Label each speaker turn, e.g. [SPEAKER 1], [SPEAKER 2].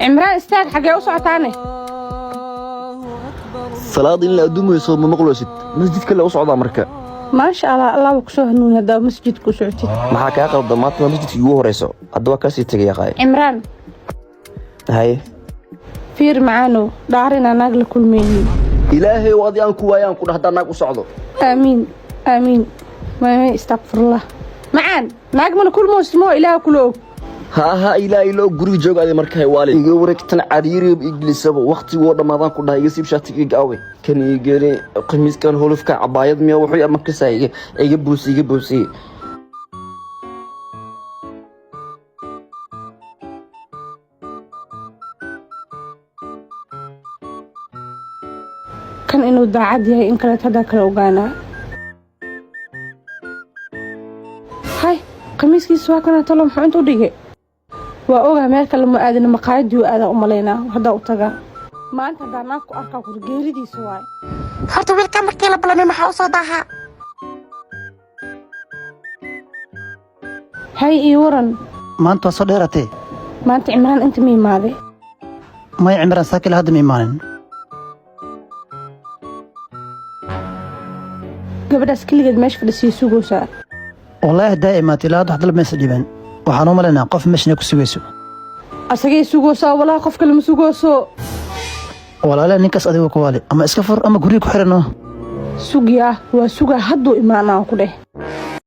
[SPEAKER 1] Cimraan, istaag, xaggee u socotaane?
[SPEAKER 2] Salaad in la adduumayso ma maqloosid? Masjidka le u socdaa marka.
[SPEAKER 1] Maasha Allah, Allah waa kusoo hanuuni haddaa masjidka u socotid.
[SPEAKER 2] Maxaa kaa qaldan? Maanta waa masjidka igu horeyso, hadda waa kasii tegaya qaay.
[SPEAKER 1] Cimraan.
[SPEAKER 2] Haye.
[SPEAKER 1] Fiir macaanow, dhaar inaan naag la kulmaynin.
[SPEAKER 2] Ilaahay adi aan ku waayaan ku dhah haddaan naag u socdo.
[SPEAKER 1] Aamiin, aamiin. Maymay, istakfirullah. Macaan, naag mana kulmaysid moo? Ilaah kula og.
[SPEAKER 2] Ha ha, ilaahay loo guriga jooga adi markaa waali iga wareegtan cariiriib iglisaba waqtigoo dhammaadaan ku dhahay. Iga siib shaatiga, awe kan igeli, khamiiskan holofka, cabaayad miya wuxuu ama kasaa iga iga buusi iga buusi.
[SPEAKER 1] Kan inuu daacad yahay in kaleet haddaa kala ogaanaa. Hay, khamiiskiisa waa kana. Talo muxuu inta u dhigay? Waa ogaa, meel kale ma aadin, maqaayadii u aadaa u malaynaa. Haddaa u tagaa maanta, haddaa naag ku arkaa kur geeridiisa waay.
[SPEAKER 3] Horta wiilka markii la ballamay maxaa u soo daahaa?
[SPEAKER 1] Hay, ii waran.
[SPEAKER 4] Maanta waa soo dheeratee.
[SPEAKER 1] Maanta Cimraan inta ma imaaday?
[SPEAKER 4] Maya, Cimraan saakila hadda ma imaanin.
[SPEAKER 1] Gabadhaas keligeed meesha fadhisiya sugaysaa.
[SPEAKER 4] Wallaahi haddaa imaatay ilaa hadda wax dalab maysa dhiban. Waxaan u malaynaa qof meeshan ku sugayso.
[SPEAKER 1] Asagay sugaysaa walaa, qof kale ma sugayso.
[SPEAKER 4] Walaalaha, ninkaas adiga ku waali ama iska fur ama guriga ku xirano.
[SPEAKER 1] Sugyaa, waa sugaa, hadduu imaanaa ku dheh.